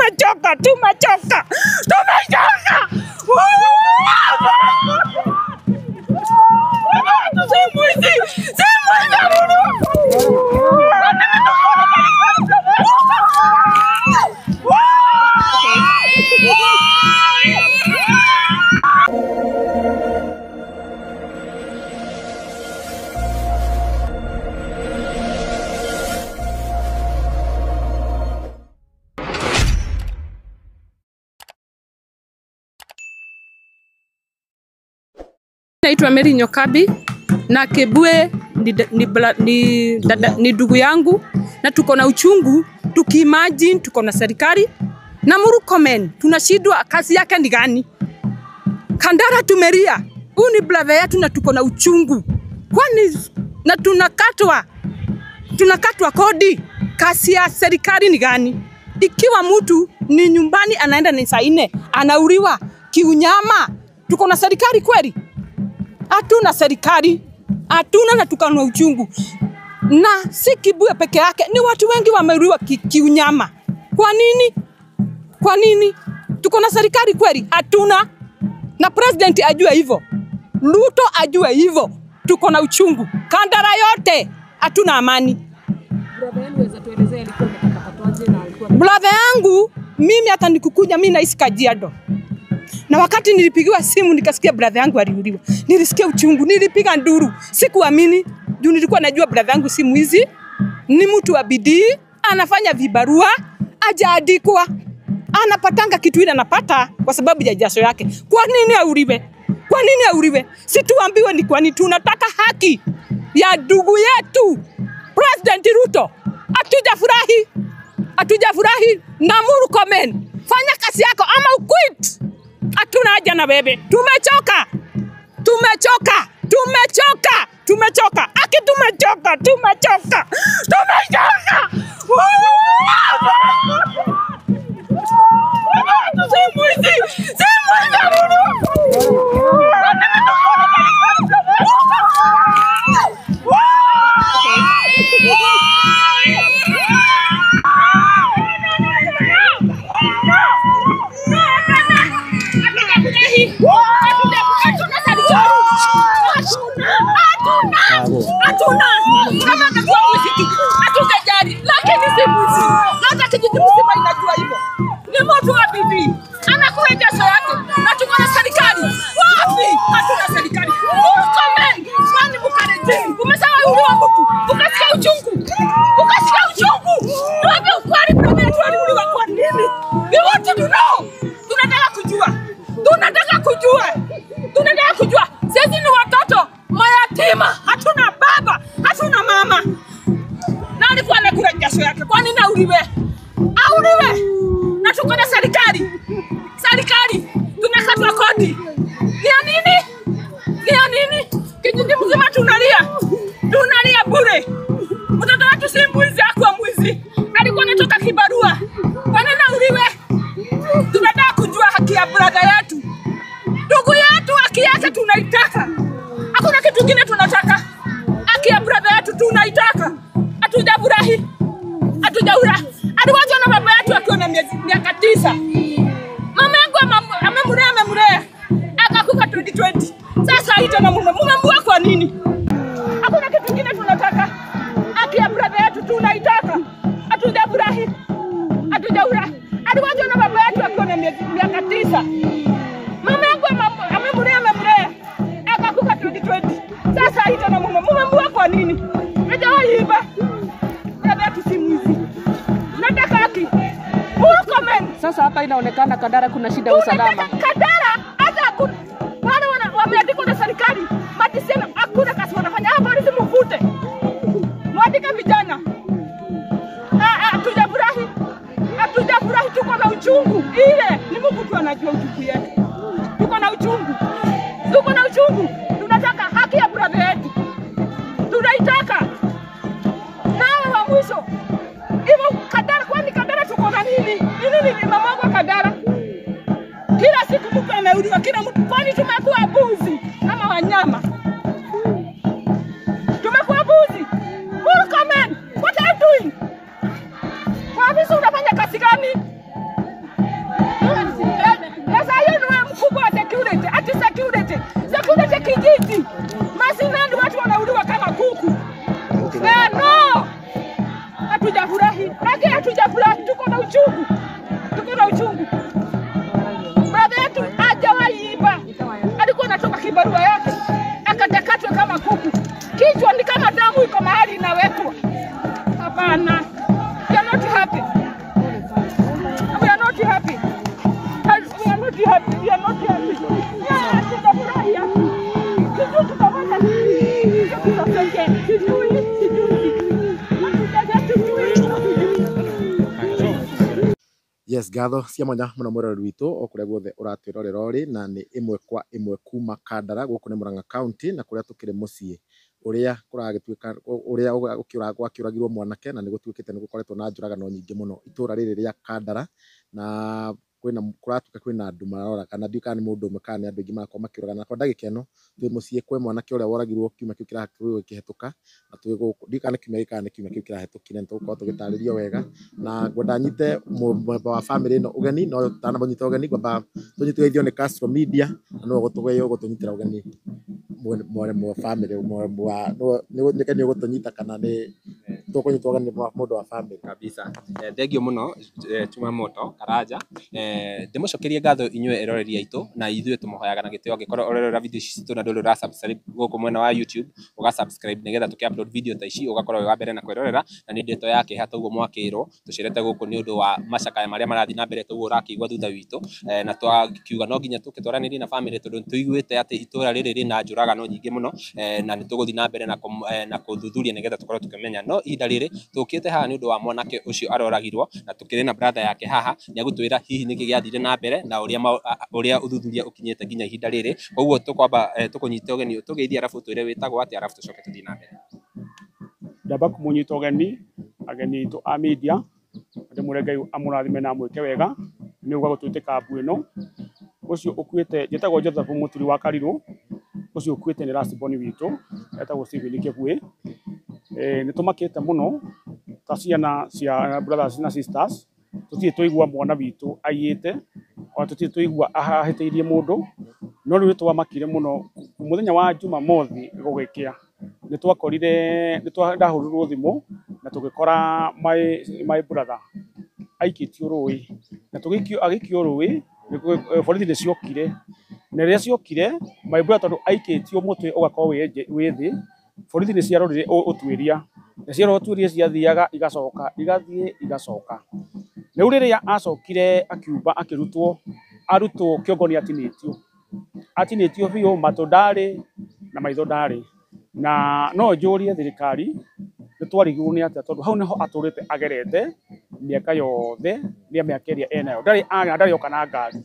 Tumechoka, tumechoka, tumechoka. Naitwa Mary Nyokabi na Kibue ni ndugu yangu, na tuko na uchungu tukiimagine tuko na serikali na Murkomen tunashindwa kazi yake ni gani? Kandara tumeria, huyu ni brother yetu na tuko na uchungu. Kwani na tunakatwa kodi, kazi ya serikali ni gani? Ikiwa mtu ni nyumbani anaenda ni saa 4 anauliwa kiunyama, tuko na serikali kweli? Hatuna serikali, hatuna, na tukana uchungu. Na si Kibue peke yake, ni watu wengi wameuliwa kiunyama. Kwa nini? Kwa nini? Tuko na serikali kweli? Hatuna. Na president ajue hivyo, Ruto ajue hivyo. Tuko na uchungu. Kandara yote hatuna amani. Brother yangu mimi hata nikukuja mimi naishi Kajiado. Na wakati nilipigiwa simu nikasikia brother yangu aliuliwa. Nilisikia uchungu, nilipiga nduru. Sikuamini, juu nilikuwa najua brother yangu si mwizi, ni mtu wa bidii, anafanya vibarua, hajaandikwa. Anapatanga kitu ile anapata kwa sababu ya jasho yake. Kwa nini auliwe? Kwa nini auliwe? Si tuambiwe ni kwa nini. Tunataka haki ya ndugu yetu. President Ruto, hatujafurahi. Hatujafurahi na Murkomen. Fanya kazi yako ama uquit. Hatuna haja na wewe. Tumechoka. Tumechoka. Tumechoka. Tumechoka. Aki tumechoka. Tumechoka. Tumechoka. Hatuna baba, hatuna mama. Na alikuwa anakula jasho yake. Kwa nini auliwe? Auliwe. Na tuko na serikali. Serikali tunakatwa kodi. Ni ya nini? Ni ya nini? Kijiji mzima tunalia. Tunalia bure. Mtoto wetu si mwizi, hakuwa mwizi. Alikuwa anatoka kibarua. Kwa nini auliwe? Tunataka kujua haki ya brother yetu. Ndugu yetu, haki yake tunaitaka. Hakuna kitu kingine tunataka. Haki ya brother yetu tunaitaka. Hatujafurahi. Hatujafurahi. Aliwachwa na baba yetu akiwa na miaka 9. Mama yangu amemlea akakufa 2020. Sasa haita na mume. Mume kwa nini? Hakuna kitu kingine tunataka. Haki ya brother yetu tunaitaka. Hatujafurahi. Hatujafurahi. Aliwachwa na baba yetu akiwa na miaka 9. Mama yangu amemlea akakufa 2020. Sasa haita na mume. Mume kwa nini? Hajaiba. Brother yetu si mwizi. Nataka haki. Murkomen. Sasa hapa inaonekana Kandara kuna shida ya usalama. Kandara hata wale wameandikwa na serikali, matisema hakuna kazi wanafanya. Hapo polisi mvute. Mwandike vijana. Hatujafurahi. Hatujafurahi, tuko na uchungu. Ile ni Mungu tu anajua uchungu yetu. Tuko na uchungu. Tuko na uchungu. Tunataka haki ya brother yetu. Tunaitaka. Nawe wa mwisho. Hivyo Kandara, kwani Kandara tuko na nini? Nini ni mama wangu Kandara? Kila siku mtu ameuliwa, kila mtu. Kwani tumekuwa mbuzi ama wanyama? Tumekuwa mbuzi. Murkomen, what are you doing? Kwa afisa unafanya kazi gani? not happy. We are not happy. We are not happy. Yeah, tutafurahia. Sijui tutafanya nini. Sijui sijui sijui. Hatujui hatujui. Yes, ngatho cia mwanya muno mwiroreri witũ o kũrĩa guothe ũratwĩrorera ũrĩ, na nĩ ĩmwe kwa ĩmwe kuma Kandara gũkũ nĩ Murang'a County, na kũrĩa tũkĩrĩ mũciĩ ũrĩa kũragĩtuĩka ũrĩa gwakĩũragirwo mwanake, na nĩ gũtuĩkĩte nĩ gũkoretwo na njũragano nyingĩ mũno itũra rĩrĩ rĩa Kandara, na kwĩna kũratuĩka kwĩna andũ marora kana ndiũĩ kana nĩ mũndũ ũmwe kana nĩ andũ aingĩ marakorwo makĩũragana. Kwa ndagĩka ĩno twĩ mũciĩ kwĩ mwanake ũrĩa woragirwo kiumia kĩu kĩrakorirwo gĩkĩhetũka, na twĩ gũkũ ndiũĩ kana nĩ kiumia gĩkĩ kana nĩ kiumia kĩu kĩrahetũkire, nĩ tũgũkorwo tũgĩtarĩrio wega, na ngwenda nyite mũmemba wa bamĩrĩ ĩno ũgeni, no tanamũnyita ũgeni ngwamba tũnyitithio nĩ Castro Media, na nĩwe ũgũtũnyitĩra ũgeni mwe bamĩrĩ nĩ ũgũtũnyita kana nĩ tũkũnyitwo ũgeni nĩ mũndũ wa bamĩrĩ kabisa. Thengio mũno Chuma Moto Karanja. Ndĩmũcokerie ngatho inyuĩ eroreri aitũ, na ithuĩ tũmũhoyaga na gĩtĩo angĩkorwo ũrerorera video ici citũ na ndũrĩ ũra subscribe gũkũ mwena wa YouTube, ũga subscribe nĩgetha tũkĩ upload video ta ici ũgakorwo wĩ wa mbere na kwĩrorera. Na nĩ ndeto ya kĩeha toguo mwakĩrwo tũcerete gũkũ nĩ ũndũ wa macakaya marĩa marathiĩ na mbere toguo ũrakĩigua thutha witũ, na twakiuga no nginya tũke twaranĩrie na bamĩrĩ tondũ nĩtũiguĩte atĩ itũra rĩrĩ rĩna njũragano nyingĩ mũno, na nĩtũgũthiĩ na mbere na kũthuthuria nĩgetha tũkorwo tũkĩmenya. No ihinda rĩrĩ tũkĩte haha nĩ ũndũ wa mwanake ũcio aroragirwo, na tũkĩrĩ na brother yake haha nĩ agũtwĩra hihi nĩkĩ gĩathire na mbere na ũrĩa ũthuthuria ũkinyĩte nginya ihinda rĩrĩ. Koguo tũkwamba tũkũnyite ũgeni ũtũgeithie arabu ũtwĩre wĩtagwo atĩa arabu tũcoke tũthiĩ na mbere. Ndamba kũmũnyita ũgeni ageni aitũ a media, ndĩmwĩre Ngai amũrathime na amwĩke wega nĩ ũga gũtwĩte kambu ĩno. Ũcio ũkuĩte njĩtagwo Joseph Mũturi wa Karirũ, ũcio ũkuĩte nĩ last born witũ etagwo Stephen Kĩbuĩ. Nĩ tũmakĩte mũno ta ciana cia brothers na sisters, tũtirĩ twaigua mwana witũ aiyĩte, ona tũtirĩ twaigua ahĩtĩirie mũndũ, no rĩu nĩ twamakire mũno. Mũthenya wa Jumamothi gũgĩkĩa nĩ twakorire ndahũrirwo thimũ na tũgĩkora my brother aikĩtio rũĩ, na tũgĩikio agĩikio rũĩ borithi nĩ ciokire, na rĩrĩa ciokire my brother tondũ aikĩtio mũtwe ũgakorwo wĩ thĩ, borithi nĩ ciarorire ũtuĩria, na ciarora ũtuĩria ciathiaga igacoka igathiĩ igacoka. Rĩu rĩrĩa acokire akiumba akĩrutwo, arutwo kĩongo nĩ atinĩtio, atinĩtio biũ, matũ ndarĩ na maitho ndarĩ. Na no njũrie thirikari nĩ twarigirwo nĩ atĩa, tondũ hau nĩho atũrĩte agerete mĩaka yothe nĩ mĩaka ĩrĩa enayo, ndarĩ agĩa ndarĩ oka na ngari.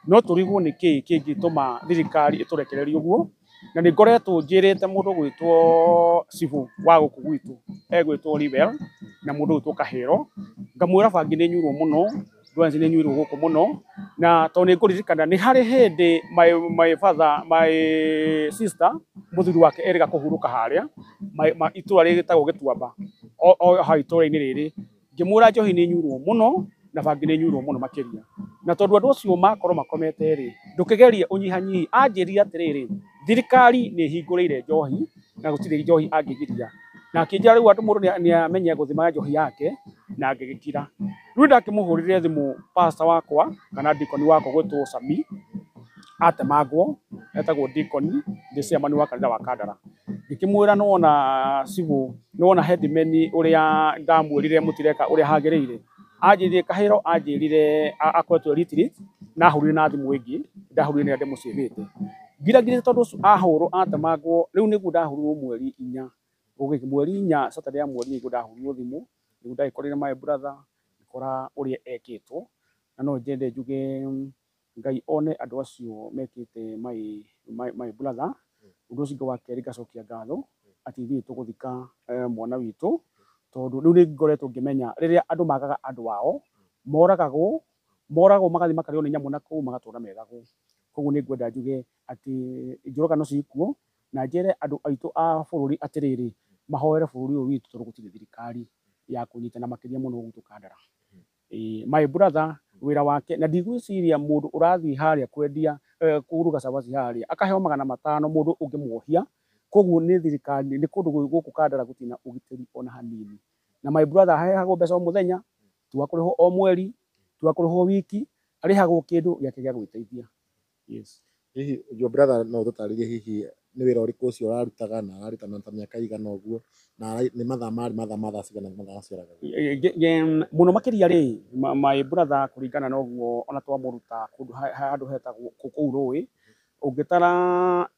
No tũrigwo nĩ kĩĩ kĩngĩtũma thirikari ĩtũrekererie ũguo. Na nĩ ngoretwo njĩrĩte mũndũ gwĩtwo cibũ wa gũkũ gwitũ egwĩtwo Liwell na mũndũ gwĩtwo Kahĩro, ngamwĩra bangi nĩ nyuirwo mũno, ndwance nĩ nyuirwo gũkũ mũno, na tondũ nĩ ngũririkana nĩ harĩ hĩndĩ my father, my sister mũthuri wake erĩga kũhurũka harĩa itũra rĩtagwo Gĩtuamba o hau itũra-inĩ rĩrĩ, ngĩmwĩra njohi nĩ nyuirwo mũno na bangi nĩ nyuirwo mũno makĩria. Na tondũ andũ acio makorwo makomete rĩ, ndũkĩgerie ũnyihanyihi. Anjĩrire atĩrĩrĩ, thirikari nĩ ĩhingũrĩire njohi na gũtirĩ njohi angĩgiria, na akĩnjĩra rĩu andũ mũndũ nĩ amenye gũthima njohi yake, na ngĩgĩkira. Rĩu ndakĩmũhũrĩre thimũ pastor wakwa kana dikoni wakwa gwĩtwo Sami atemangwo, etagwo dikoni, ndĩ chairman wa kanitha wa Kandara. Ngĩkĩmwĩra nĩwona cibũ, nĩwona headman ũrĩa ndamwĩrire mũtireka ũrĩa hagĩrĩire. Anjĩrire Kahĩro anjĩrire akoretwo retreat, na ahũrire na thimũ ĩngĩ ndahũrire nĩ ndĩmũcĩvĩte. Ngiragirĩte tondũ ũcio ahũrwo atemangwo, rĩu nĩguo ndahũrirwo mweri inya, mweri inya Saturday ya mweri nĩguo ndahũrirwo thimũ, nĩguo ndagĩkorire my brother ngĩkora ũrĩa ekĩtwo. Na no nyende njuge Ngai one andũ acio mekĩte my brother. Ũndũ ũcio ũngĩ wa kerĩ ngacokia ngatho atĩ ithuĩ tũgũthika mwana witũ, tondũ rĩu nĩ ngoretwo ngĩmenya rĩrĩa andũ magaga andũ ao moragagwo, moragwo magathiĩ makarĩo nĩ nyamũ na kũu magatũra methagwo. Koguo nĩ ngwenda njuge atĩ njũragano ciĩkuo, na njĩre andũ aitũ a bũrũri atĩrĩrĩ, mahoere bũrũri ũyũ witũ tondũ gũtirĩ thirikari ya kũnyitana makĩria mũno gwitũ Kandara. My brother wĩra wake, na ndigwĩciria mũndũ ũrathiĩ harĩa kwendia kũruga cabaci harĩa akaheo 500 mũndũ ũngĩmuohia. Koguo nĩ thirikari, nĩ kũndũ gũkũ Kandara gũtirĩ na ũgitĩri ona hanini. Na my brother aheagwo mbeca o mũthenya, ti wa kũrĩhwo o mweri, ti wa kũrĩhwo wiki, arĩhagwo kĩndũ gĩake gĩa gwĩteithia. Yes. Hihi your brother no ũtũtarĩrie hihi Nĩ wĩra ũrĩkũ ũcio ũrarutaga na araruta na ta mĩaka ĩigana ũguo, na nĩ mathaa marĩ mathaa ma thaa cigana mathaa macio oragagwo? Mũno makĩria rĩ, my brother kũringana na ũguo ona twamũruta kũndũ handũ hetagwo kũu rũĩ, ũngĩtara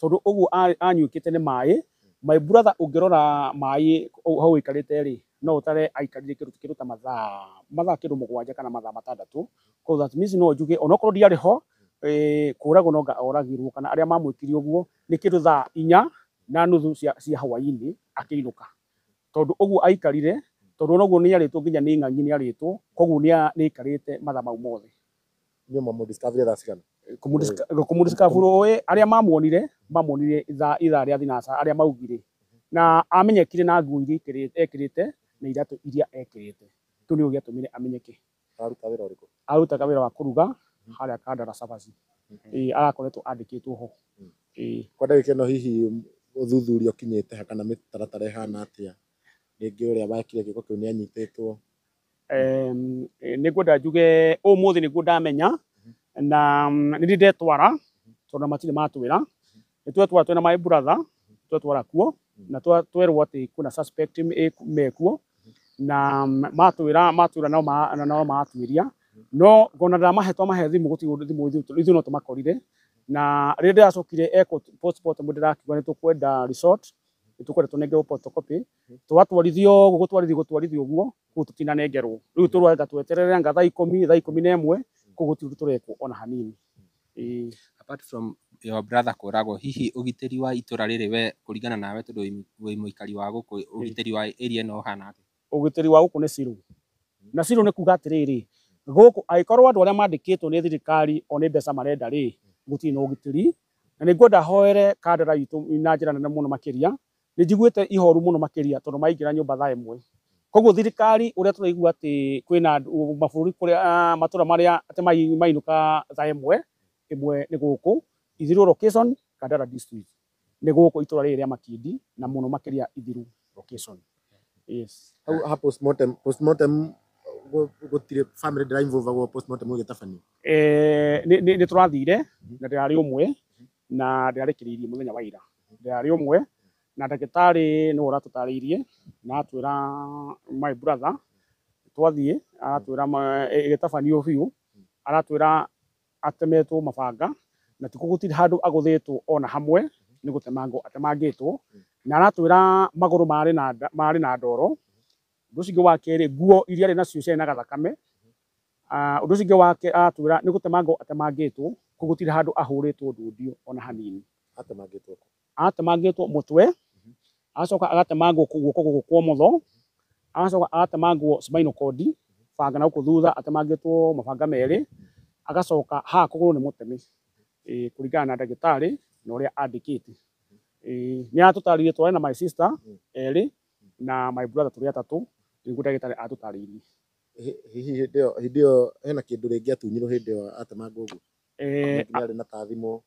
tondũ ũguo anyuĩkĩte nĩ maĩ, my brother ũngĩrora maĩ hau aikarĩte rĩ, no ũtare aikarire kĩndũ ta mathaa kĩndũ 7 kana mathaa 6. Koguo that means no njuge onokorwo ndiarĩ ho, kũragwo no anga oragirwo kana arĩa mamwĩkire ũguo nĩ kĩndũ thaa 4:30 cia hwaĩ-inĩ akĩinũka, tondũ ũguo aikarire, tondũ onoguo nĩ arĩtwo nginya nĩ ng'ang'i nĩ arĩtwo, koguo nĩ aikarĩte mathaa mau mothe. Inyuĩ mwamũdiscoverire thaa cigana? Kũmũdiscover rũĩ, arĩa mamuonire ithaa rĩa thinacara, arĩa maugire, na amenyekire na nguo iria ekĩrĩte na iratũ iria ekĩrĩte, kĩu nĩkĩo gĩatũmire amenyeke. Araruta wĩra ũrĩkũ? Arutaga wĩra wa kũruga harĩa Kandara Cabaci. Arakoretwo andĩkĩtwo ho. Kwa ndagĩka ĩno hihi ũthuthuria ũkinyĩte ha kana mĩtaratara ĩhana atĩa? Rĩngĩ ũrĩa wekire gĩko kĩu nĩ anyitĩtwo? Nĩ ngwenda njuge ũmũthĩ nĩguo ndamenya, na nĩ ndĩ ndetwara tondũ matirĩ matwĩra. Nĩ twetwara twĩna my brother, twetwara kuo na twerwo atĩ kwĩna suspect mekuo, na matwĩra no matuĩria, no ngona ndamahe twamahe thimũ gũtirĩ thimũ ithuĩ no tũmakorire. Na rĩrĩa ndĩracokire ekwo postmortem ndĩrakiuga nĩ tũkwenda resort, nĩ tũkwenda tũnengerwo photocopy, twatwarithio ũguo gũtwarithio ũguo kũu tũtinanengerwo. Rĩu tũrauga tweterere anga thaa 10, thaa 11, kũu gũtirĩ ũndũ tũrekwo ona hanini. Apart from your brother kũragwo, hihi ũgitĩri wa itũra rĩrĩ we kũringana nawe tondũ wĩ mũikari wa gũkũ, ũgitĩri wa area ĩno ũhana atĩa? Ũgitĩri wa gũkũ nĩ zero. Na zero nĩ kuga atĩrĩrĩ, gũkũ angĩkorwo andũ arĩa mandĩkĩtwo nĩ thirikari o nĩ mbeca marenda rĩ, gũtirĩ na ũgitĩri. Na nĩ ngwenda hoere Kandara itũ na njĩra nene mũno makĩria. Nĩ njiguĩte ihoru mũno makĩria tondũ maingĩra nyũmba thaa 1. Koguo thirikari ũrĩa tũraigua atĩ kwĩna mabũrũri kũrĩa matũra marĩa atĩ mainũka thaa 1, ĩmwe nĩ gũkũ Ithiru location, Kandara district. Nĩ gũkũ itũra rĩrĩ rĩa Makindi na mũno makĩria Ithiru location. Yes. Hau ha postmortem gũtirĩ family ndĩra involve postmortem ũgĩtabanio? Nĩ tũrathire na ndĩrarĩ ũmwe na ndĩrarĩkĩrĩirie mũthenya wa ira. Ndĩrarĩ ũmwe na ndagĩtarĩ nĩwe ũratũtarĩirie na atwĩra my brother twathiĩ aratwĩra ĩgĩtabanio biũ, aratwĩra atemetwo mabanga na ti gũtirĩ handũ agũthĩtwo ona hamwe, nĩ gũtemangwo atemangĩtwo, na aratwĩra magũrũ marĩ na ndoro. Ũndũ ũcio ũngĩ wa kerĩ, nguo iria arĩ nacio ciarĩ na gathakame. Ũndũ ũcio ũngĩ wa kerĩ aratwĩra nĩ gũtemangwo atemangĩtwo, koguo gũtirĩ handũ ahũrĩtwo ndundio ona hanini. Atemangĩtwo kũ? Atemangĩtwo mũtwe, agacoka agatemangwo guoko gũkũ kwa ũmotho, agacoka agatemangwo spinal cord, banga na gũkũ thutha atemangĩtwo mabanga 2, agacoka haha kũgũrũ nĩ mũteme, kũringana na ndagĩtarĩ na ũrĩa andĩkĩte. Nĩ aratũtarĩirie twarĩ na my sister erĩ na my brother tũrĩ atatũ, nĩguo ndagĩtarĩ atũtarĩirie. Hihi hĩndĩ ĩyo hena kĩndũ rĩngĩ atunyirwo hĩndĩ ĩyo atemangwo ũguo? Rĩngĩ nĩ arĩ na ta thimũ.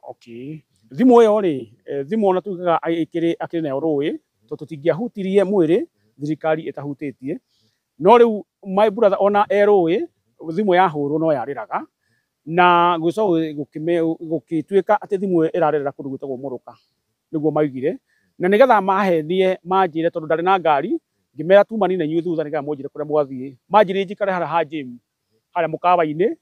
Okay. Thimũ ĩyo rĩ, thimũ ona tugaga akĩrĩ nayo rũĩ, tondũ tũtingĩahutirie mwĩrĩ thirikari ĩtahutĩtie. No rĩu my brother ona e rũĩ, thimũ yahũrwo no yarĩraga, na gũcoka gũgĩtuĩka atĩ thimũ ĩyo ĩrarĩrĩra kũndũ gwĩtagwo Mũrũka, nĩguo maugire. Na nĩgetha mahenie manjĩre tondũ ndarĩ na ngari, ngĩmera tumani na inyuĩ thutha nĩgetha mũnjĩre kũrĩa mwathiĩ. Manjĩrire njikare harĩa ha gym, harĩa mũkawa-inĩ,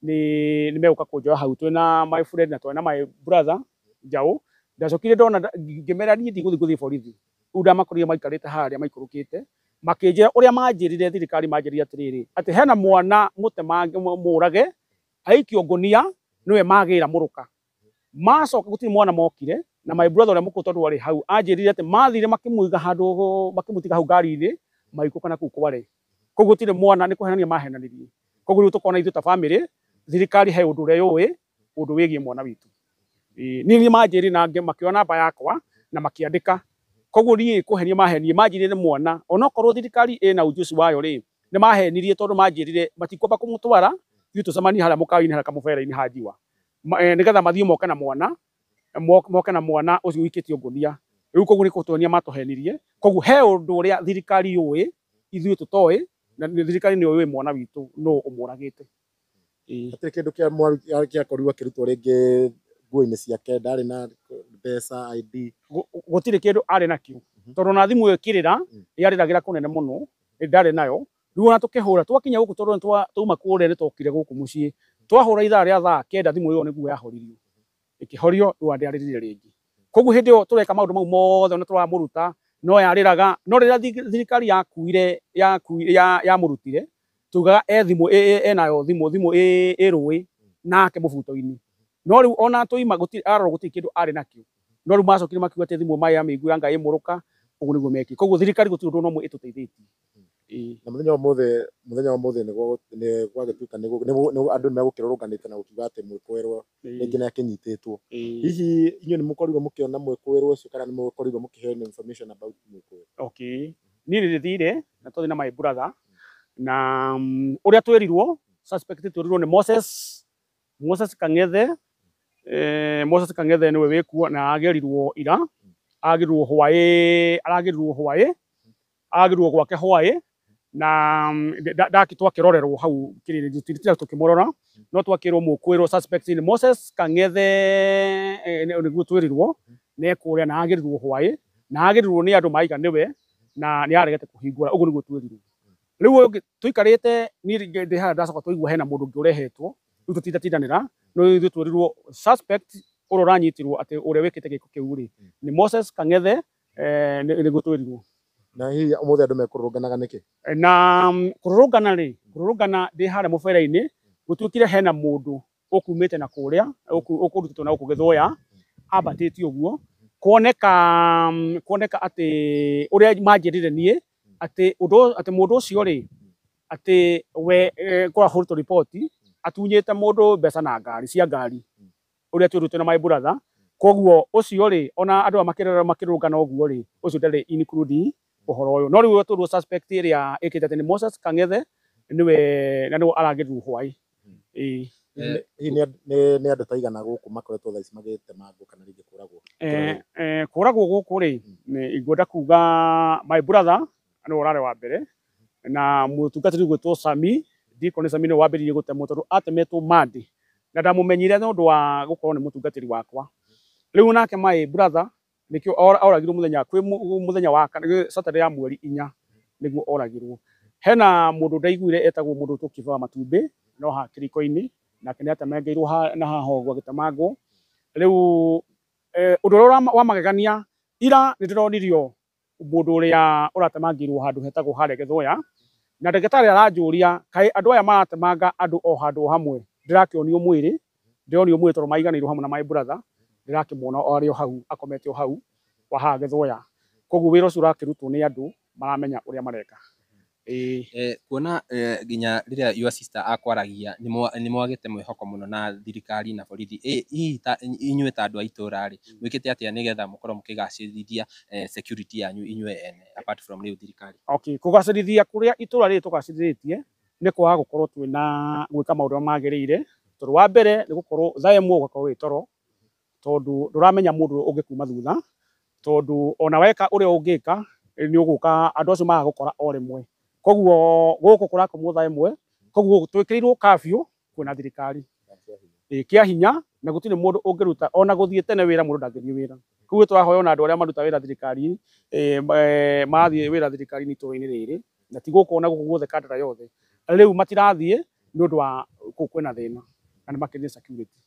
nĩ megũka kũnjoya hau twĩna my friend na twĩna my brother Njaũ. Ndacokire ndona ngĩmera niĩ ndigũthiĩ gũthiĩ borithi. Rĩu ndamakorire maikarĩte harĩa maikũrũkĩte, makĩnjĩra ũrĩa manjĩrire thirikari manjĩrire atĩrĩrĩ, atĩ hena mwana mũtemange mũrage aikio ngũnia nĩwe magĩra Mũrũka. Macoka gũtirĩ mwana mokire, na my brother ũrĩa mũkũrũ tondũ arĩ hau anjĩrire atĩ mathire makĩmũiga handũ makĩmũtiga hau ngari-inĩ maikũrũka na kũu kware. Koguo gũtirĩ mwana, nĩ kũhenania mahenanirie. Koguo rĩu tũkona ithuĩ ta family thirikari he ũndũ ũrĩa yũĩ ũndũ wĩgiĩ mwana witũ. Niĩ nĩ manjĩrire na makĩoya namba yakwa na makĩandĩka. Koguo niĩ kũhenia mahenirie, manjĩrire nĩ mwana, onokorwo thirikari ĩna ujuzi wayo rĩ, nĩ mahenirie tondũ manjĩrire matikwamba kũmũtwara, ithuĩ tũcemanie harĩa mũkawa-inĩ harĩa kamũbera-inĩ ha Njiwa. Nĩgetha mathiĩ moke na mwana, moke na mwana ũcio ũikĩtio ngũnia. Rĩu koguo nĩ kũtũhenia matũhenirie. Koguo he ũndũ ũrĩa thirikari yũĩ, ithuĩ tũtoĩ, na thirikari nĩyo yũĩ mwana witũ nũ ũmũragĩte. Hatirĩ kĩndũ kĩa gĩakorirwo akĩrutwo rĩngĩ Nguo-inĩ ciake ndarĩ na mbeca, ID? Gũtirĩ kĩndũ arĩ nakĩo, tondũ na thimũ ĩyo ĩkĩrĩra, yarĩragĩra kũnene mũno, ndarĩ nayo. Rĩu ona tũkĩhũra twakinya gũkũ, tondũ twauma kũrĩa nĩ twokire gũkũ mũciĩ, twahũra ithaa rĩa thaa 9 thimũ ĩyo nĩguo yahoririo, ĩkĩhorio, rĩu ndĩarĩrire rĩngĩ. Koguo hĩndĩ ĩyo tũreka maũndũ mau mothe ona tũramũruta no yarĩraga. No rĩrĩa thirikari yakuire yamũrutire, tugaga e thimũ enayo, thimũ ĩ rũĩ nake mũbuto-inĩ. No rĩu ona tũima gũtirĩ arorwo, gũtirĩ kĩndũ arĩ nakĩo. No rĩu macokire makiuga atĩ thimũ maĩ amĩiguĩra Ngai ĩmũrũka, ũguo nĩguo mekire. Koguo thirikari gũtirĩ ũndũ ona ũmwe ĩtũteithĩtie. Ĩĩ. Na mũthenya wa ũmũthĩ nĩ gwagĩtuĩka andũ nĩ megũkĩrũrũnganĩte na gũkiuga atĩ mwĩkũĩrwo rĩngĩ nĩ akĩnyitĩtwo. Hihi inyuĩ nĩ mũkorirwo mũkĩona mwĩkũĩrwo ũcio, kana nĩ mũkorirwo mũkĩheo information about mwĩkũĩrwo? Okay, niĩ nĩ ndĩthire na twathiĩ na my brother na ũrĩa twĩrirwo suspect, twĩrirwo nĩ Moses Kang'ethe. Moses Kang'ethe nĩwe wĩkuo na agĩrirwo ira, agĩrirwo hwaĩ, aragĩrirwo hwaĩ, agĩrirwo gwake hwaĩ na twakĩrorerwo hau kĩrĩrĩ tũtira tũkĩmũrora, no twakĩrwo mũkwĩrwo suspect nĩ Moses Kang'ethe. Nĩguo twĩrirwo nĩ ekũrĩa na agĩrirwo hwaĩ na agĩrirwo nĩ andũ maiga nĩwe na nĩ aregete kũhingũra, ũguo nĩguo twĩrirwo. Rĩu ũyũ ũngĩ tũikarĩte, niĩ ndĩ haha, ndacoka twaigua hena mũndũ ũngĩ ũrehetwo. Rĩu tũtindatindanĩra, no ithuĩ twĩrirwo suspect ũrĩa ũranyitirwo atĩ ũrĩa wĩkĩte gĩko kĩu rĩ nĩ Moses Kang'ethe. Nĩguo twĩrirwo. Na hihi ũmũthĩ andũ mekũrũrũnganaga nĩkĩ? Na kũrũrũngana rĩ, kũrũrũngana ndĩ harĩa mũbera-inĩ, gũtuĩkire hena mũndũ ũkumĩte na kũrĩa ũkũrutĩtwo na gũkũ Gĩthũya ambatĩtie ũguo, kuoneka atĩ ũrĩa manjĩrire niĩ atĩ ũndũ atĩ mũndũ ũcio rĩ atĩ we kũrahũrĩtwo riboti atunyĩte mũndũ mbeca na ngari cia ngari, ũrĩa twĩrutĩte na my brother. Koguo ũcio rĩ, ona andũ aya makĩrora makĩrũngana ũguo rĩ, ũcio ndarĩ include ũhoro ũyũ. No rĩu twĩrwo suspect ĩrĩa ĩkĩte atĩ nĩ Moses Kang'ethe nĩwe na nĩwe aragĩrirwo hwaĩ. Ĩĩ. Hihi nĩ andũ ta aigana gũkũ makoretwo thaa ici magĩtemangwo kana rĩngĩ kũragwo? Kũragwo gũkũ rĩ, nĩ ngwenda kuga my brother nĩwe ũrarĩ wa mbere, na mũtungatĩri ũgwĩtwo Sami Deacon Sami nĩwe wambĩrĩirie gũtemwo, tondũ atemetwo Monday na ndamũmenyire nĩ ũndũ wa gũkorwo nĩ mũtungatĩri wakwa. Rĩu nake my brother nĩkĩo oragirwo mũthenya kwĩ mũthenya wa Saturday ya mweri 4 nĩguo oragirwo. Hena mũndũ ndaiguire etagwo mũndũ ũtwo Kĩba wa matumbĩ no ha kĩriko-inĩ, nake nĩ atemengeirwo na haha ũguo agĩtemangwo. Rĩu ũndũ ũrĩa wa magegania, ira nĩ ndĩronirio mũndũ ũrĩa ũratemangĩirwo handũ hetagwo harĩa Gĩthũya, na ndagĩtarĩ aranjũria kaĩ andũ aya maratemanga andũ o handũ o hamwe. Ndĩrakĩonio mwĩrĩ, ndĩronio mwĩrĩ tondũ maiganĩirwo hamwe na my brother, ndĩrakĩmuona arĩ o hau akomete o hau wa haha Gĩthũya. Koguo wĩra ũcio ũrakĩrutwo nĩ andũ maramenya ũrĩa mareka. Ĩĩ. Kuona nginya rĩrĩa your sister akwaragia nĩ mwagĩte mwĩhoko mũno na thirikari na borithi, hihi ta inyuĩ ta andũ a itũra rĩ, mwĩkĩte atĩa nĩgetha mũkorwo mũkĩgacĩrithia security yanyu inyuĩ ene, apart from rĩu thirikari? Okay, kũgacĩrithia kũrĩa itũra rĩrĩ tũgacĩrithĩtie nĩ kwaga gũkorwo twĩna gwĩka maũndũ marĩa magĩrĩire, tondũ wa mbere nĩ gũkorwo thaa 1 ũgakorwo wĩ toro, tondũ ndũramenya mũndũ ũngĩ kuma thutha, tondũ ona weka ũrĩa ũngĩka nĩ ũgũka andũ acio magagũkora o rĩmwe. Koguo gũkũ kũrakomwo thaa 1, koguo twĩkĩrĩirwo curfew kwĩna thirikari kĩa hinya, na gũtirĩ mũndũ ũngĩruta ona gũthiĩ tene wĩra, mũndũ ndangĩthiĩ wĩra. Koguo tũrahoya ona andũ arĩa maruta wĩra thirikari, marathiĩ wĩra thirikari-inĩ itũra-inĩ rĩrĩ na ti gũkũ ona gũkũ guothe Kandara yothe, rĩu matirathiĩ nĩ ũndũ wa kũu kwĩna thĩna na nĩ makĩrĩ security.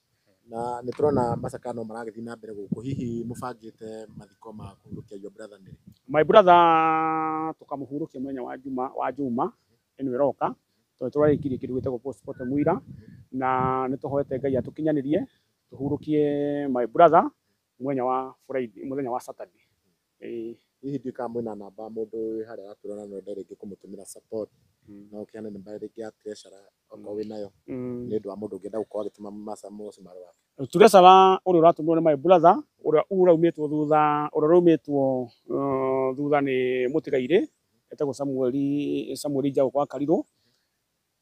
Na nĩ tũrona macakaya no maragĩthiĩ na mbere gũkũ. Hihi mũbangĩte mathiko ma kũhurũkia your brother nĩ rĩ? My brother tũkamũhurũkia mũthenya wa Juma ĩno ĩroka, tondũ tũrarĩkirie kĩndũ gĩtagwo postmortem ira, na nĩ tũhoete Ngai atũkinyanĩrie tũhurũkie my brother mũthenya wa Friday, mũthenya wa Saturday. Ĩĩ. Hihi ndiũĩ kana mwĩna namba mũndũ wĩ harĩa aratũrora no ende rĩngĩ kũmũtũmĩra support, no ũkĩheane namba rĩngĩ ya treasurer okorwo wĩnayo, nĩ ũndũ wa mũndũ ũngĩenda gũkorwo agĩtũma mũcumarĩ wake. Treasurer ũrĩa ũratũmirwo nĩ my brother, ũrĩa ũraumĩtwo thutha, ũrĩa ũraumĩtwo thutha nĩ mũtigairĩ etagwo Samueli Njaũ wa Karirũ.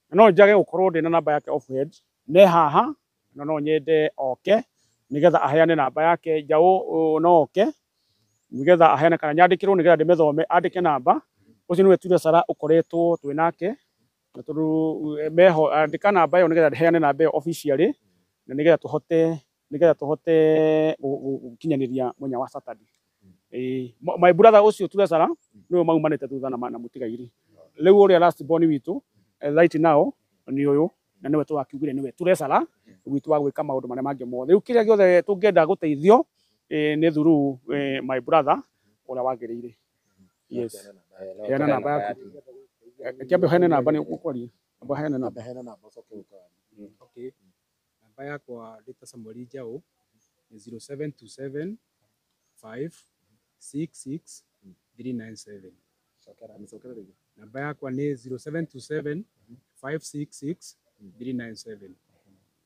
Na no njage gũkorwo ndĩna namba yake off head ne haha, na no nyende oke nĩgetha aheane namba yake. Njaũ no oke nĩgetha aheane kana nyandĩkĩrwo nĩgetha ndĩmĩthome, andĩke namba. Ũcio nĩwe treasurer ũkoretwo twĩ nake, na tondũ meho andĩka namba ĩyo nĩgetha heane namba ĩyo officially, na nĩgetha tũhote nigetha tuhote gukinyaniria munya wa Saturday. My brother ucio turecara niwe maumanite thutha na mutigairi riu uria last born witu right now ni uyu na niwe twakiugire niwe turecara witu wa gwika maundu maria mangi mothe. Riu kiria giothe tungienda guteithio ni through my brother uria wagiriire. Yes, heana namba yaku. Kiambe heana namba ni ukwaria. Amba heana namba. Heana namba ucoke ukaria. Okay, namba yakwa ndita Samuel Njau ni 0727 5 66 397. Cokera, micokere rĩngĩ. Namba yakwa ni 0727 566 397.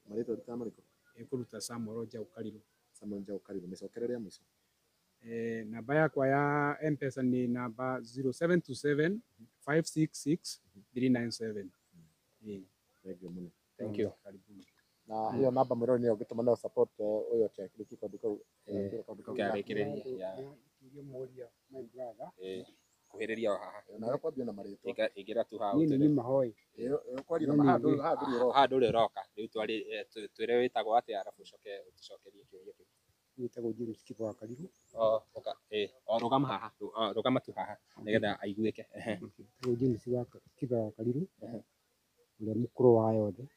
Marĩtwa ũrutaga marĩkũ? Ĩkũruta Samuel Njau Karirũ. Samuel Njau Karirũ. Mĩcokere rĩa mũico. Namba yakwa ya M-Pesa ni namba 0727 566 397. Thank you mũno. Thank you. Karibuni. Na hiyo namba mwĩrore nĩyo ũngĩtũma nayo support ũyũ akĩrĩkia kaũndũ kau. Kaũndũ kau. Karĩkĩrĩria. Mũria my brother. Kuhĩrĩria o haha. Nawe kwambia na marĩtwa. Ĩngĩra tu haha. Niĩ nĩ mahoi. Kwaria na haha ndũrĩ ũroka. Haha ndũrĩ ũroka. Rĩu twĩre wĩtagwo atĩa arabu ũcoke ũtũcokerie kĩũria kĩu. Wĩtagwo James Kiba wa Karirũ. O rũgama haha, rũgama tu haha nĩgetha aiguĩke. Wĩtagwo James Kiba wa Karirũ, ũrĩa mũkũrũ wa yothe.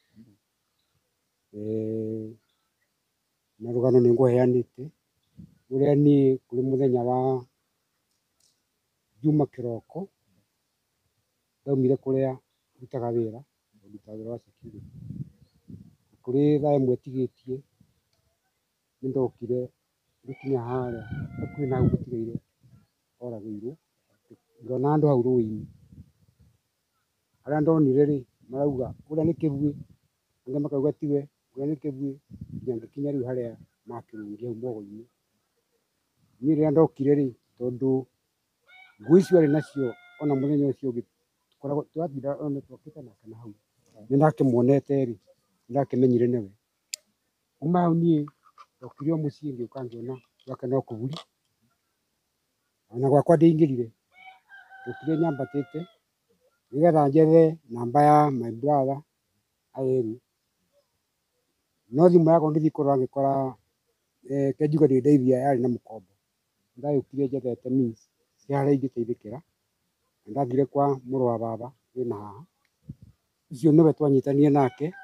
Na rũgano nĩ ngũheanĩte ũrĩa niĩ kũrĩ mũthenya wa Juma kĩroko ndaumire kũrĩa ndutaga wĩra, ndutaga wĩra wa security. Kũrĩ thaa ĩmwe ĩtigĩtie nĩ ndokire ngĩkinya harĩa hakuhĩ na hau mũtigairĩ oragĩirwo, ngĩona andũ hau rũĩ-inĩ. Arĩa ndonire rĩ marauga ũrĩa nĩ kĩbuĩ, angĩ makauga tiwe, ũrĩa nĩ kĩbuĩ, nginya ngĩkinya rĩu harĩa makĩrũngia hau mogo-inĩ. Niĩ rĩrĩa ndokire rĩ, tondũ nguo icio arĩ nacio ona mũthenya ũcio ũngĩ tũkoragwo twatinda ona twakĩte nake na hau nĩ ndakĩmuonete rĩ, nĩ ndakĩmenyire nĩwe. Kuma hau niĩ ndokire o mũciĩ ngĩũka ngĩona gwake no kũburi, ona gwakwa ndĩingĩrire, ndokire nyambatĩte nĩgetha njethe namba ya my brother Aeru. No thimũ yakwa ngĩthiĩ kũrora ngĩkora kenjuga ndĩndeithia yarĩ na mũkombo. Ndagĩũkire njethete means cia harĩa ingĩteithĩkĩra, na ndathire kwa mũrũ wa baba wĩna haha, ũcio nĩwe twanyitanire nake,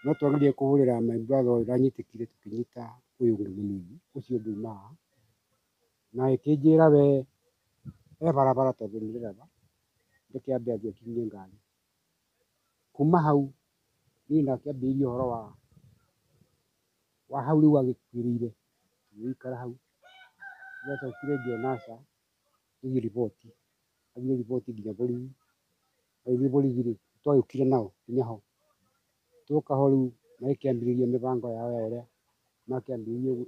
no twageririe kũhũrĩra my brother ũyũ ndanyitĩkire, tũkĩnyita ũyũ ũngĩ mũnini, ũcio ũngĩ uma haha, na ĩkĩnjĩra we e barabara tondũ nĩ ndereba, reke ambe athiĩ akinyie ngari. Kuma hau niĩ ndakĩambĩrĩirie ũhoro wa hau rĩu agĩkuĩrĩire, tũgĩikara hau. Ndacokire ngĩona aca tũthiĩ riboti, athire riboti nginya borithi, agĩthiĩ borithi rĩ, twagĩũkire nao nginya ho. Twoka ho rĩu magĩkĩambĩrĩria mĩbango yao ya ũrĩa makĩambĩrĩirie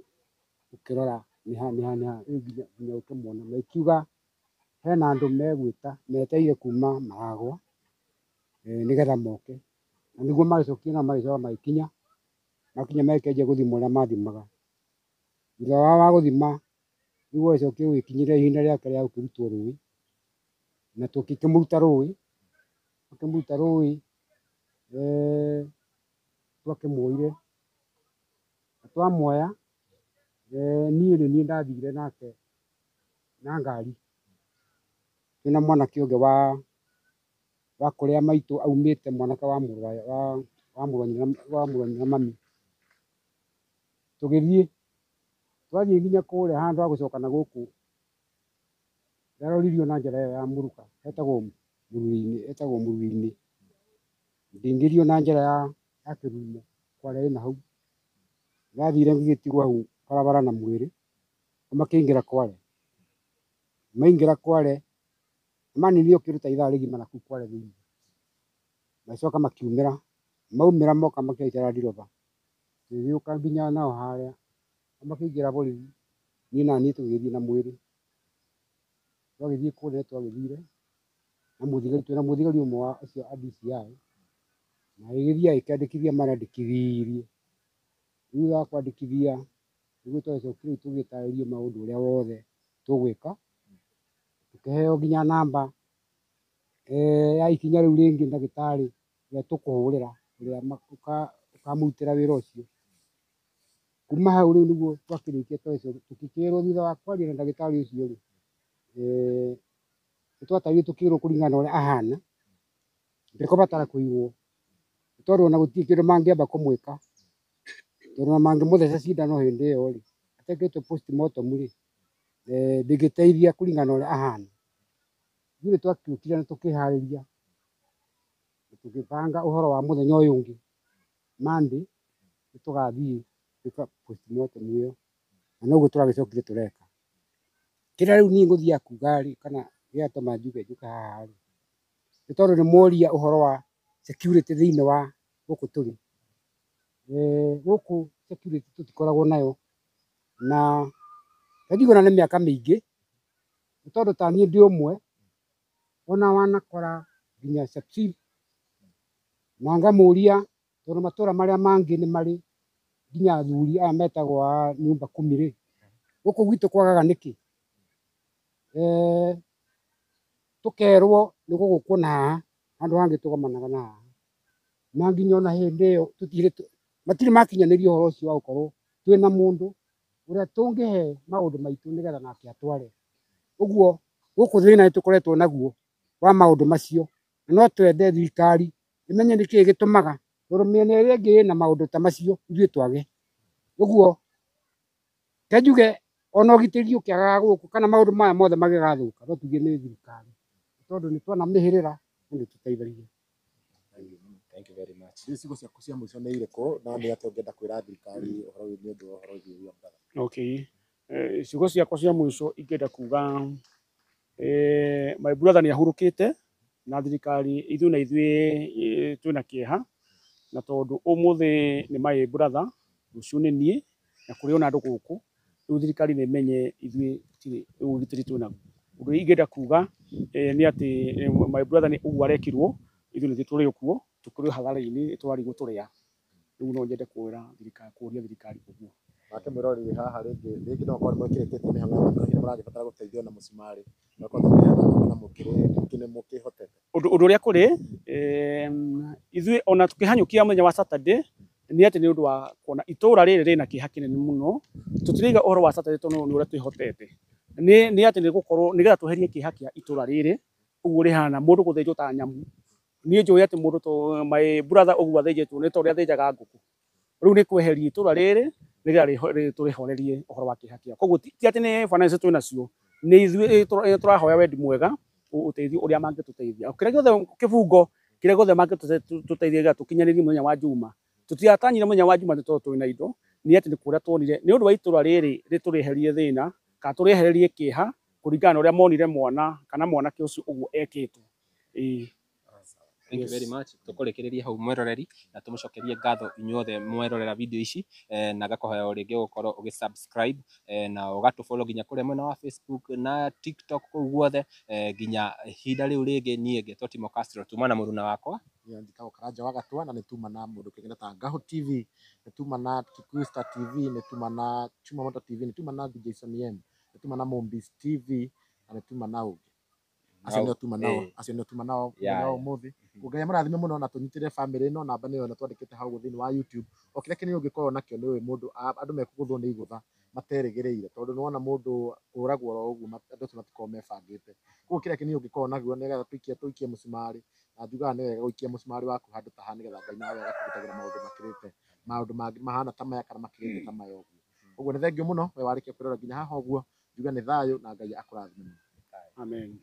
gũkĩrora nĩ ha nĩ ha nĩ ha rĩu nginya ũkĩmona. Magĩkiuga hena andũ megwĩta metereire kuma Maragwa nĩgetha moke, na nĩguo magĩcokire nao magĩcoka magĩkinya, makinya magĩkĩanjia gũthima ũrĩa mathimaga. Thutha wao wa gũthima rĩu gwagĩcokire gũgĩkinyĩra ihinda rĩake rĩa gũkĩrutwo rũĩ, na tũgĩkĩmũruta rũĩ, tũkĩmũruta rũĩ twakĩmuoire, na twamuoya niĩ nĩ niĩ ndathire nake na ngari twĩna mwanake ũngĩ wa kũrĩa maitũ aumĩte, mwanake wa mũrũ wa nyina mami. Tũgĩthiĩ, twathiĩ nginya kũrĩa handũ ha gũcoka na gũkũ, ndaroririo na njĩra ĩyo ya mũruka, hetagwo Mũrui-inĩ, etagwo Mũrui-inĩ. Ngĩingĩrio na njĩra ya kĩrumo kwarĩa ĩna hau. Ndathire ngĩgĩtigwo hau barabara na mwĩrĩ, makĩingĩra Kware. Maingĩra Kware, maninire kĩndũ ta ithaa rĩgima na kũu Kware thĩinĩ. Magĩcoka makiumĩra, maumĩra moka makĩhaica Land Rover. Tũgĩũka nginya nao harĩa, makĩingĩra borithi, niĩ na niĩ tũgĩgĩthiĩ na mwĩrĩ. Twagĩthiĩ kũrĩa nĩ twagĩthire na mũthigari, twĩna mũthigari ũmwe wa acio a DCI, na agĩgĩthiĩ agĩkĩandĩkithia marandĩkithirie. Thutha wa kwandĩkithia nĩguo twagĩcokire rĩu tũgĩtarĩrio maũndũ ũrĩa wothe tũgwĩka, tũkĩheo nginya namba ya ikinya rĩu rĩngĩ ndagĩtarĩ ũrĩa tũkũhũrĩra, ũrĩa ũkamũrutĩra wĩra ũcio. Kuma hau rĩu nĩguo twakĩrĩkia tũgĩkĩrwo thutha wa kwaria na ndagĩtarĩ ũcio rĩ, nĩ twatarire tũkĩrwo kũringana na ũrĩa ahana ndekũbatara kũigwo nĩ tondũ ona gũtirĩ kĩndũ mangĩamba kũmwĩka, tondũ ona mangĩmũtheca cindano hĩndĩ ĩyo rĩ, atekĩtwo postmortem rĩ, ndĩngĩteithia kũringana na ũrĩa ahana. Ithuĩ nĩ twakĩũkire na tũkĩharĩria na tũgĩbanga ũhoro wa mũthenya ũyũ ũngĩ Monday nĩ tũgathiĩ gwĩka postmortem ĩyo, na noguo tũragĩcokire tũreka. Kĩrĩa rĩu niĩ ngũthiaga kuga rĩ, kana gĩatũma njuge njũke haha rĩ, nĩ tondũ nĩ mworia ũhoro wa security thĩinĩ wa gũkũ tũrĩ. Gũkũ security tũtikoragwo nayo, na ndigona nĩ mĩaka mĩingĩ, nĩ tondũ ta niĩ ndĩ ũmwe ona wanakora nginya sub-chief na ngamũria tondũ matũra marĩa mangĩ nĩ marĩ nginya athuri aya metagwo a nyumba kumi rĩ, gũkũ gwitũ kwagaga nĩkĩ? Tũkerwo nĩ gũgũkwo na haha handũ hangĩ tũgomanaga na haha, na nginya ona hĩndĩ ĩyo tũtirĩ matirĩ makinyanĩria ũhoro ũcio wa gũkorwo twĩna mũndũ ũrĩa tũngĩhe maũndũ maitũ nĩgetha nake atware. Ũguo gũkũ thĩna nĩ tũkoretwo naguo wa maũndũ macio, na no twende thirikari ĩmenye nĩkĩĩ gĩtũmaga tondũ mĩena ĩrĩa ĩngĩ ĩna maũndũ ta macio ithuĩ twage. Ũguo ke njuge ona ũgitĩri ũkĩagaga gũkũ kana maũndũ maya mothe magĩgathũka no tuge nĩ thirikari, tondũ nĩ twona mĩhĩrĩra na nĩ tũteithagia. Thank you very much. Rĩu ciugo ciaku cia mũico nĩ irĩkũ na nĩ atĩa ũngĩenda kwĩra thirikari ũhoro wĩgiĩ ũndũ wa ũhoro wĩgiĩ your brother? Okay. Ciugo ciakwa cia mũico ingĩenda kuga my brother nĩ ahurũkĩte na thirikari ithuĩ na ithuĩ twĩna kĩeha, na tondũ ũmũthĩ nĩ my brother, rũciũ nĩ niĩ na kũrĩ ona andũ gũkũ, rĩu thirikari nĩ ĩmenye ithuĩ tũtirĩ ũgitĩri twĩ naguo. Ũndũ ũrĩa ingĩenda kuga nĩ atĩ my brother nĩ ũguo arekirwo, ithuĩ nĩ ithuĩ tũrĩ okuo, tũkĩrĩ hathara-inĩ tũrarigwo tũrĩa. Rĩu no nyende kwĩra thirikari, kũria thirikari ũguo. Nake mwĩroreri haha rĩngĩ rĩngĩ no ũkorwo nĩ mwĩkĩrĩtĩtie mĩhang'o ya hihi nĩ mũragĩbatara gũteithio na mũcumarĩ no korwo tũkĩheana namba na mũkĩrĩ rĩngĩ nĩ mũkĩhotete. Ũndũ ũrĩa kũrĩ ithuĩ ona tũkĩhanyũkia mũthenya wa Saturday nĩ atĩ nĩ ũndũ wa kuona itũra rĩrĩ rĩna kĩeha kĩnene mũno, tũtiraiga ũhoro wa Saturday tondũ nĩ ũrĩa twĩhotete, nĩ atĩ nĩ gũkorwo nĩgetha tweherie kĩeha kĩa itũra rĩrĩ ũguo rĩhana mũndũ gũthĩnjwo ta nyamũ. Niĩ njũĩ atĩ mũndũ to my brother ũguo athĩnjĩtwo nĩ ta ũrĩa athĩnjaga ngũkũ. Rĩu nĩ kweheria itũra rĩrĩ nĩgetha tũrĩhorerie ũhoro wa kĩeha kĩao. Koguo ti atĩ nĩ finance twĩ nacio, nĩ ithuĩ tũrahoya wendi mwega ũteithio ũrĩa mangĩtũteithia. Kĩrĩa gĩothe kĩbungo kĩrĩa gĩothe mangĩtũteithia nĩgetha tũkinyanĩrie mũthenya wa Juma. Tũtiratanyire mũthenya wa Juma nĩ tondũ twĩna indo, nĩ atĩ nĩ kũrĩa tuonire nĩ ũndũ wa itũra rĩrĩ tũrĩeherie thĩna kana tũrĩehererie kĩeha kũringana na ũrĩa monire mwana kana mwanake ũcio ũguo ekĩtwo. Ĩĩ. Thank you very much. Tũkũrĩkĩrĩria hau mwĩroreri na tũmũcokerie ngatho inyuothe mwerorera video ici, na ngakohoya o rĩngĩ gũkorwo ũgĩ subscribe na ũgatũ follow nginya kũrĩa mwena wa Facebook na TikTok kũu guothe, nginya ihinda rĩu rĩngĩ. Niĩ ngetwo Timo Castro tuma na mũruna wakwa. Niĩ njĩtagwo Karanja wa Gatua na nĩ tuma na mũndũ kĩngĩ ta Ngahũ TV, nĩ tuma na Kikuyu Star TV, nĩ tuma na Chuma Moto TV, nĩ tuma na DJ Sonny M, nĩ tuma na Mombis TV na nĩ tuma na ũngĩ. Acio nĩo tuma nao, acio nĩo tuma nao mũthenya wa ũmũthĩ. Ngai amũrathime mũno na tũnyitĩrĩre family ĩno, namba nĩyo ĩno twandĩkĩte hau thĩinĩ wa YouTube. O kĩrĩa kĩnini ũngĩkorwo nakĩo nĩ ũĩ mũndũ andũ mekũgũthwo nĩ igũtha materĩgĩrĩire, tondũ nĩwona mũndũ kũragwo oro ũguo andũ acio matikoragwo mebangĩte. Koguo kĩrĩa kĩnini ũngĩkorwo nakĩo nĩgetha tũikie mũcumarĩ, na njugaga nĩ wega gũikia mũcumarĩ waku handũ ta haha nĩgetha Ngai nawe agakũgitagĩra maũndũ makĩrĩte maũndũ mangĩ mahana ta maya kana makĩrĩte ta maya ũguo. Ũguo nĩ thengiũ mũno we warĩkia kwĩrora nginya haha ũguo, njuge nĩ thayũ na Ngai akũrathime mũno. Amen.